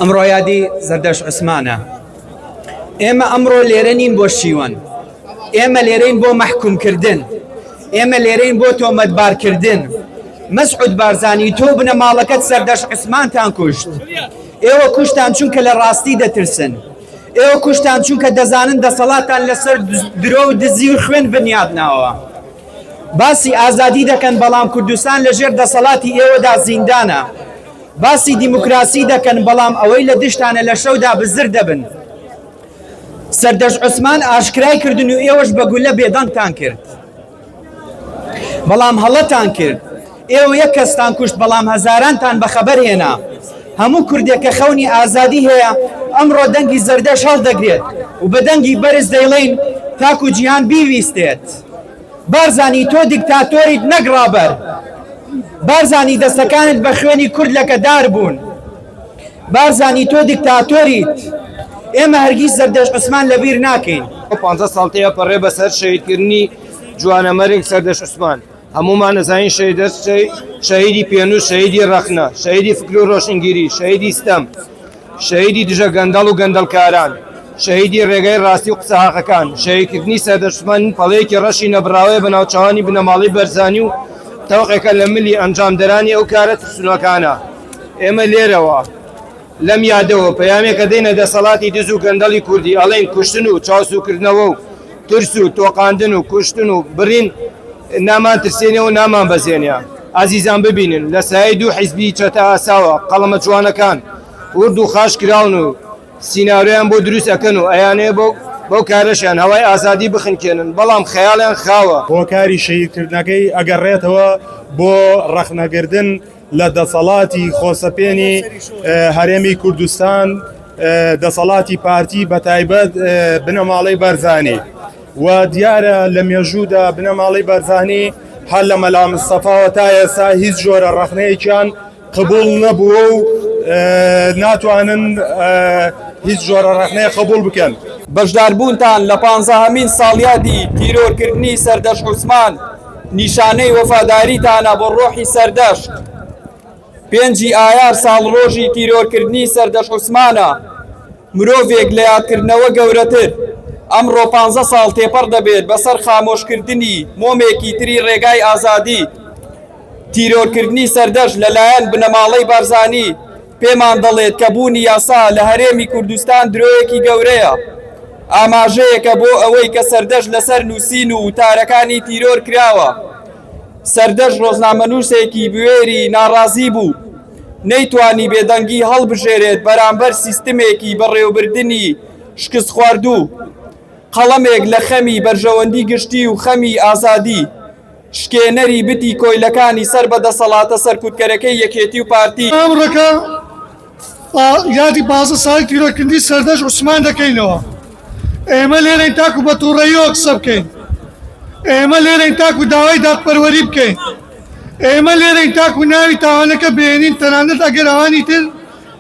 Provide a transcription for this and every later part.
ئەمڕۆ یادی زەردەشت عوسمانە. ئێمە ئەمڕۆ لێرە نین بۆ شیوەن، ئێمە لێرەین بۆ مەحکومکردن، ئێمە لێرەین بۆ تۆمەتبارکردن. مەسعود بارزانی تۆ و بنەماڵەکەت سەردەشت عوسمانتان کوشت. ئێوە کوشتان چونکە لە ڕاستی دەترسن. ئێوە کوشتان چونکە دەزانن دەسەڵاتتان لەسەر درۆ و دزی و خوێن بنیات ناوە. باسی ئازادی دەکەن بەڵام کوردستان لەژێر دەسەڵاتی ئێوەدا زیندانە. باسی دیموکراسی دەکەن بەڵام ئەوەی لە دژتانە لە شەودا بزر دەبن. سەردەشت عوسمان ئاشکرای کردن و ئێوەش بە گولە بێدەنگتان کرد. بەڵام هەڵەتان کرد. ئێوە یەک کەستان کوشت بەڵام هەزارانتان بەخەبەر هێنا. هەموو کوردێک کە خەونی ئازادی هەیە ئەمڕۆ دەنگی زەردەشت هەڵدەگرێت و بە دەنگی بەرز دەیڵێین تاکو جیهان بیویستێت. بارزانی تۆ دیکتاتۆریت نەک ڕابەر. بارزانی دەستەکانت بە خوێنی کورد لەکەدار بوون. بارزانی تۆ دیکتاتۆریت. ئێمە هەرگیز زەردەشت عوسمان لەبیر ناکەین. پانزە ساڵ تێئەپەڕێ بەسەر شەهیدکردنی جوانەمەرگ سەردەشت عوسمان. هەموومان ئەزانین شەهیدەشت شەهیدی پێنووس، شەهیدی ڕەخنە، شەهیدی فکر و ڕۆشنگیری، شەهیدی ستەم، شەهیدی دژە گەندەڵ و گەندەڵکاران، شەهیدی ڕێگای ڕاستی و قسە هەقەکان، شەهیدکردنی سەردەشت عوسمان پەڵەیەکی ڕەشی نەبڕاوەیە بە ناوچاوانی بنەماڵەی بەرزانی و تەوقێکە لە ملی ئەنجامدەرانی ئەو کارە ترسنۆکانە. ئێمە لێرەوە لەم یادەوە پەیامێک ئەدەینە دەسەڵاتی دز و گەندەڵی کوردی ئەڵێین کوشتن و چاوسووکردنەوە و ترس و تۆقاندن و کوشتن و بڕین نامان ترسێنێ و نامان بەزێنێ. ئازیزان ببینن لە سایەی دوو حیزبی چەتە ئاساوە قەڵەمە جوانەکان ورد و خاش کراون و سینارۆیان بۆ دروست ئەکەن و ئەیانەوێ بەو بەو کارەشیان هەوای ئازادی بخنکێنن بەڵام خەیاڵیان خاوە. هۆکاری شەهیدکردنەکەی ئەگەڕێتەوە بۆ ڕەخنەگردن لە دەسەڵاتی خۆسەپێنی هەرێمی کوردستان، دەسەڵاتی پارتی بەتایبەت بنەماڵەی بەرزانی و دیارە لە مێژوودا بنەماڵەی بەرزانی هەر لە مەلا مستەفاوە تا ئێستا هیچ جۆرە ڕەخنەیەکیان قبوڵ نەبووە و ناتوانن هیچ جۆرە ڕەخنەیە قبوڵ بکەن. بەشداربوونتان لە پانزەهەمین ساڵیادی تیرۆرکردنی سەردەشت عوسمان نیشانەی وەفاداریتانە بۆ ڕۆحی سەردەشت. پێنجی ئایار ساڵڕۆژی تیرۆرکردنی سەردەشت عوسمانە. مرۆڤێک لە یادکردنەوە گەورەتر. ئەمڕۆ پانزە ساڵ تێپەڕ دەبێت بەسەر خامۆشکردنی مۆمێکی تری ڕێگای ئازادی. تیرۆرکردنی سەردەشت لەلایەن بنەماڵەی بارزانی پێمان دەڵێت کە بوونی یاسا لە هەرێمی کوردستان درۆیەکی گەورەیە. ئاماژەیەکە بۆ ئەوەی کە سەردەشت لەسەر نووسین و وتارەکانی تیرۆر کراوە. سەردەشت ڕۆژنامەنووسێکی بوێری ناڕازی بوو، نەیتوانی بێدەنگی هەڵبژێرێت بەرامبەر سیستمێکی بەڕێوەبردنی شکستخواردوو. قەڵەمێک لە خەمی بەرژەوەندی گشتی و خەمی ئازادی. شکێنەری بتی کۆیلەکانی سەر بە دەسەڵاتە سەرکوتکەرەکەی یەکێتی و پارتی. ئەمڕۆکە یادی 15 ساڵی تیرۆرکردنی سەردەشت عوسمان دەکەینەوە. ئێمە لێرەین تاکو بە تووڕەییەوە قسە بکەین. ئێمە لێرەین تاکو داوای دادپەروەری بکەین. ئێمە لێرەین تاکو ناوی تاوانەکە بهێنین تەنانەت ئەگەر ئەوانی تر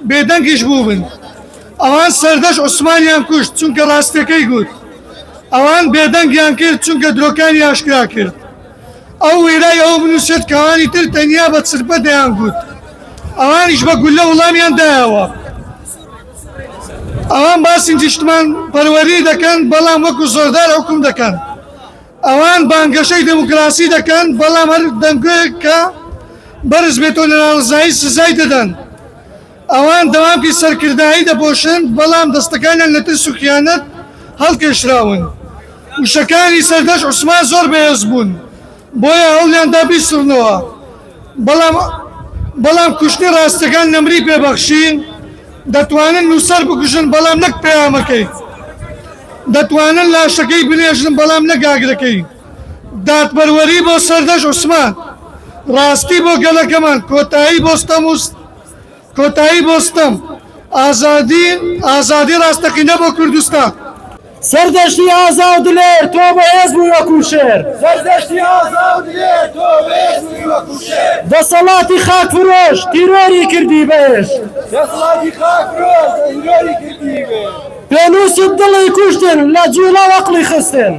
بێدەنگیش بووبن. ئەوان سەردەشت عوسمانیان کوشت چونکە ڕاستیەکەی گوت. ئەوان بێدەنگیان کرد چونکە درۆکانی ئاشکرا کرد. ئەو وێرای ئەوە بنووسێت کە ئەوانی تر تەنیا بە چرپە دەیانگوت. ئەوانیش بە گوللە وڵامیان دایەوە. ئەوان باسی نیشتمان پەروەری دەکەن بەڵام وەکو زۆردار حوکم دەکەن. ئەوان بانگەشەی دێموکراسی دەکەن بەڵام هەر دەنگۆیەک کە بەرز بێتەوە لە ناڕەزایی سزای دەدەن. ئەوان دەمامکی سەرکردایی دەپۆشن، بەڵام دەستەکانیان لە ترس و خیانەت هەڵکێشراون. وشەکانی سەردەشت عوسمان زۆر بەهێز بوون، بۆیە هەوڵیاندا بیسڕنەوە، بەڵام بەڵام کوشتنی ڕاستیەکان نەمری پێبەخشی. دەتوانن نووسەر بکوژن، بەڵام نەک پەیامەکەی. دەتوانن لاشەکەی بنێژن، بەڵام نەک ئاگرەکەی. دادپەروەری بۆ سەردەشت عوسمان، ڕاستی بۆ گەلەکەمان، کۆتایی بۆ ستەم و کۆتایی بۆ ستەم، ئازادی ئازادی ڕاستەقینە بۆ کوردستان. سەردەشتی ئازا و دلێر تۆ بەهێز بووی وەکوو شێر. سەردەشتی ئازا و دلێر تۆ بەهێز بووی وەکوو شێر. دەسەڵاتی خاک فرۆش تیرۆری کردی بەهێش. دەسەڵاتی خاک فرۆش تیرۆری کردی بەهێش. پێنووست دڵی کوشتن لە جووڵە و ئەقڵی خستن.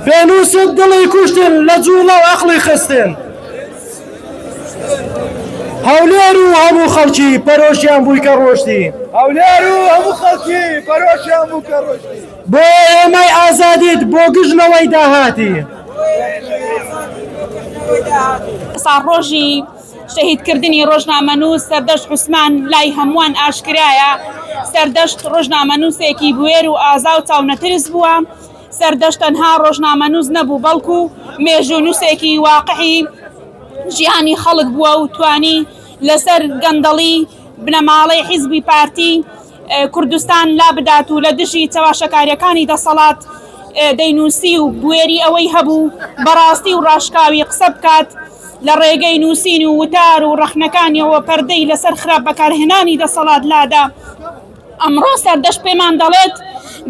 پێنووست دڵی کوشتن لە جووڵە و ئەقڵی خستن. هەولێر و هەموو خەڵکی پەرۆشیان بووی کە ڕۆشتی. هەولێر و هەموو خەڵکی پەرۆشیان بوو کە ڕۆشتی. بۆ هێمای ئازادیت بۆ گشت نەوەی داهاتی. ساڵڕۆژی شەهیدکردنی ڕۆژنامەنووس سەردەشت عوسمان لای هەمووان ئاشکرایە، سەردەشت ڕۆژنامەنووسێکی بوێر و ئازا و چاونەترس بووە، سەردەشت تەنها ڕۆژنامەنووس نەبوو، بەڵکو مێژوونووسێکی واقعی ژیانی خەڵک بووە و توانی لەسەر گەندەڵی بنەماڵەی حیزبی پارتی کوردستان لابدات و لە دژی چەواشەکاریەکانی دەسەڵات دەینووسی و بوێری ئەوەی هەبوو بەڕاستی و ڕاشکاوی قسە بکات لە ڕێگەی نووسین و وتار و ڕەخنەکانیەوە پەردەی لەسەر خراپ بەکارهێنانی دەسەڵات لادا. ئەمڕۆ سەردەشت پێمان دەڵێت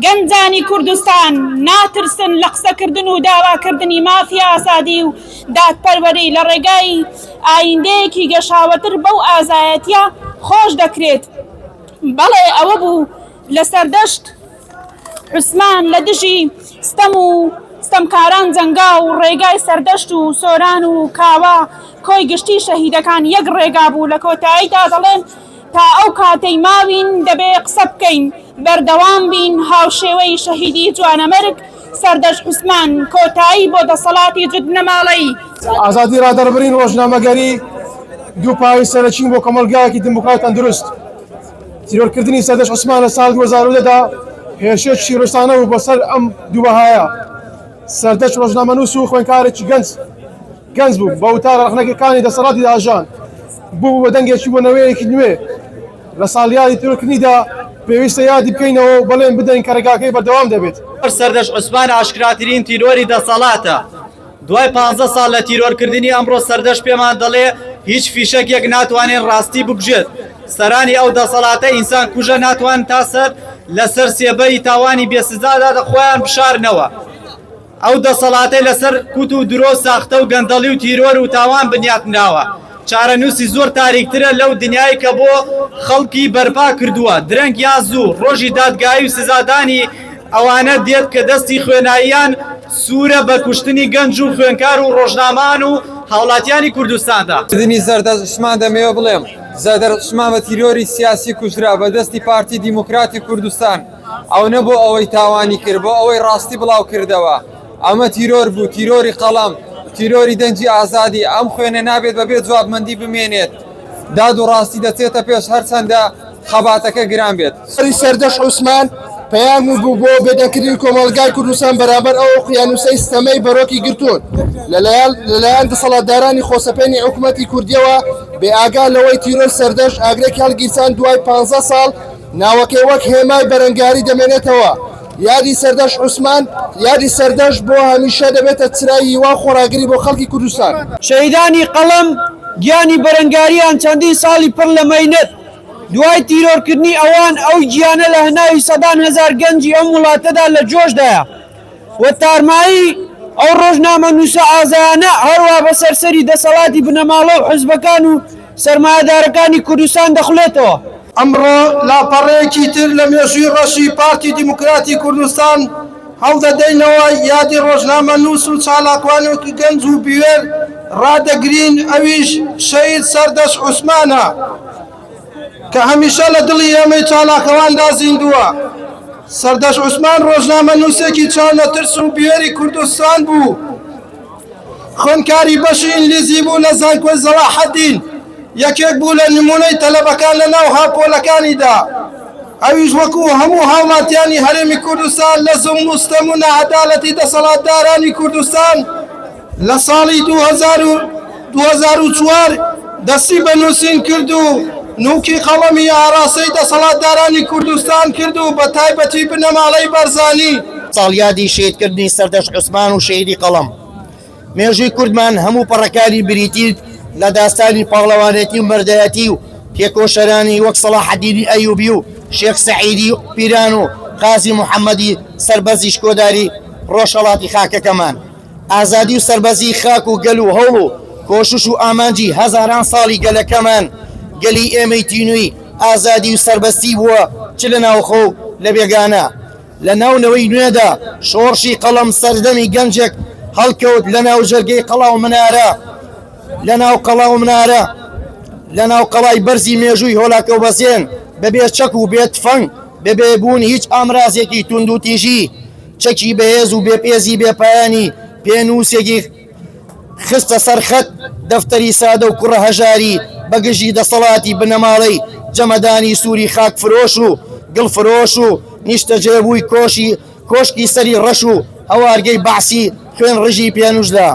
گەنجانی کوردستان ناترسن لە قسەکردن و داواکردنی مافی ئازادی و دادپەروەری لە ڕێگای ئایندەیەکی گەشاوەتر بەو ئازایەتیە خۆش دەکرێت. بەڵێ ئەوە بوو لە سەردەشت عوسمان لە دژی ستەم و ستەمکاران جەنگا و ڕێگای سەردەشت و سۆران و کاوە کۆی گشتی شەهیدەکان یەک ڕێگا بوو لە کۆتاییدا دەڵێن تا ئەو کاتەی ماوین دەبێ قسە بکەین بەردەوام بین هاوشێوەی شەهیدی جوانەمەرگ سەردەشت عوسمان کۆتایی بۆ دەسەڵاتی جوت بنەماڵەیی. ئازادی ڕادەربڕین ڕۆژنامەگەری دوو پایەی سەرەکین بۆ کۆمەڵگایەکی دیموکرات تەندروست. تیرۆرکردنی سەردەشت عوسمان لە ساڵی 2010 دا هێرشێکی تیرۆریستانە بوو بۆ سەر ئەم دوو بەهایە. سەردەشت ڕۆژنامەنووس و خوێندکارێکی گەنج گەنج بوو، بە وتارە ڕەخنەگرەکانی دەسەڵاتی داژاند، بوو بە دەنگێکی بۆ نەوەیەکی نوێ. لە ساڵیادی تیرۆرکردنیدا پێویستە یادی بکەینەوە و بەڵێن بدەین کە ڕێگاکەی بەردەوام دەبێت. سەردەشت عوسمان ئاشکراترین تیرۆری دەسەڵاتە. دوای پانزە ساڵ لە تیرۆرکردنی ئەمڕۆ سەردەشت پێمان دەڵێ هیچ فیشەکێک ناتوانێت ڕاستی بکوژێت. سەرانی ئەو دەسەڵاتە ئینسان کوژە ناتوانن تا سەر لەسەر سێبەری تاوانی بێ سزادا خۆیان بشارنەوە. ئەو دەسەڵاتەی لەسەر کوت و درۆ و ساختە و گەندەڵی و تیرۆر و تاوان بنیاتنراوە، چارەنووسی زۆر تاریکترە لەو دنیای کە بۆ خەڵکی بەرپا کردووە، درەنگ یا زوو ڕۆژی دادگایی و سزادانی ئەوانە دێت کە دەستی خوێناییان سوورە بە کوشتنی گەنج و خوێنکار و ڕۆژنامەوان و هاوڵاتیانی کوردستاندا. کردنی زەردەشت عوسمان دەمەوێ بڵێم زەردەشت عوسمان بە تیرۆری سیاسی کوژرا بە دەستی پارتی دیموکراتی کوردستان. ئەو نە بۆ ئەوەی تاوانی کرد بۆ ئەوەی ڕاستی بڵاو کردەوە ئەمە تیرۆر بوو تیرۆری قەڵەم تیرۆری دەنگی ئازادی ئەم خوێنە نابێت بەبێ جوابمەندی بمێنێت داد و ڕاستی دەچێتە پێش هەرچەندە خەباتەکە گران بێت. سەردەشت عوسمان پەیام بوو بۆ بێدەنگکردنی کۆمەڵگای کوردستان بەرامبەر ئەو ئۆقیانوسەی ستەمەی بەرۆکی گرتوون لەلایەن دەسەڵاتدارانی خۆسەپێنی حکومەتی کوردیەوە بێ ئاگا لەوەی تیرۆر سەردەشت ئاگرێکی هەڵگیرسان دوای 15 ساڵ ناوەکەی وەک هێمای بەرەنگاری دەمێنێتەوە. یادی سەردەشت عوسمان، یادی سەردەشت بۆ هەمیشە دەبێتە چرای هیوا و خۆڕاگری بۆ خەڵکی کوردستان. شەهیدانی قەڵەم گیانی بەرەنگاریان چەندین ساڵی پڕ لە مەینەت، دوای تیرۆرکردنی ئەوان ئەو گیانە لە هەناوی سەدان هەزار گەنجی ئەم وڵاتەدا لە جۆشدایە و تارمایی ئەو ڕۆژنامەنووسە ئازایانە هەروا بەسەر سەری دەسەڵاتی بنەماڵە و حزبەکان و سەرمایەدارەکانی کوردستان دەخولێتەوە. ئەمڕۆ لاپەڕەیەکی تر لە مێژووی ڕەشی پارتی دیموکراتی کوردستان هەڵدەدەینەوە، یادی ڕۆژنامەنووس و چالاکوانێکی گەنج و بوێر ڕادەگرین، ئەویش شەهید سەردەشت عوسمانە کە هەمیشە لە دڵی ئێمەی چالاکەواندا زیندووە. سەردەشت عوسمان ڕۆژنامەنووسێکی چاونەترس و بوێری کوردستان بوو، خوێندکاری بەشی ئینگلیزی بوو لە زانکۆی زەڵاحەدین، یەکێک بوو لە نموونەی تەلەبەکان لە ناو هاوپۆلەکانیدا، ئەویش وەکو هەموو هاوڵاتیانی هەرێمی کوردستان لە زوڵم و ستەم و ناعەدالەتی دەسەڵاتدارانی کوردستان لە ساڵی 2004 دەستی بە نووسین کرد و نووکی قەڵەمی ئاراستەی دەسەڵاتدارانی کوردستان کرد و بە تایبەتی بنەماڵەی بارزانی. ساڵیادی شەهیدکردنی سەردەشت عوسمان و شەهیدی قەڵەم مێژووی کوردمان هەموو پەڕەکانی بریتین لە داستانی پاڵەوانێتی و مەردایەتی و تێکۆشەرانی وەک سەڵاحەدینی ئەیوبی و شێخ سەعیدی پیران و قازی محەممەدی سەربەرزی شکۆداری ڕۆژهەڵاتی خاکەکەمان. ئازادی و سەربەرزی خاک و گەل و هەوڵ و کۆشش و ئامانجی هەزاران ساڵی گەلەکەمان، گەلی ئێمەی تینووی ئازادی و سەربەستی بووە چ لە ناوخۆ و لە بێگانە. لە ناو نەوەی نوێدا شۆڕشی قەڵەم سەردەمی گەنجێک هەڵکەوت لە ناو جەرگەی قەڵا و منارە لە ناو قەڵا و منارە. لە ناو قەڵای بەرزی مێژووی هۆلاکەوبەزێن بە بێ چەک و بێ تفەنگ، بە بێ بوونی هیچ ئامرازێکی توندوتیژی، چەکی بەهێز و بێ پێزی بێ پایانی پێنووسێکی خستە سەر خەت، دەفتەری سادە و کوڕە هەژاری بە گژی دەسەڵاتی بنەماڵەی جەمەدانی سووری خاک فرۆش و گڵ فرۆش و نیشتەجێبووی کۆشی کۆشکی سەری ڕەش و هەوارگەی بەعسی خوێن ڕژی پێنووسدا.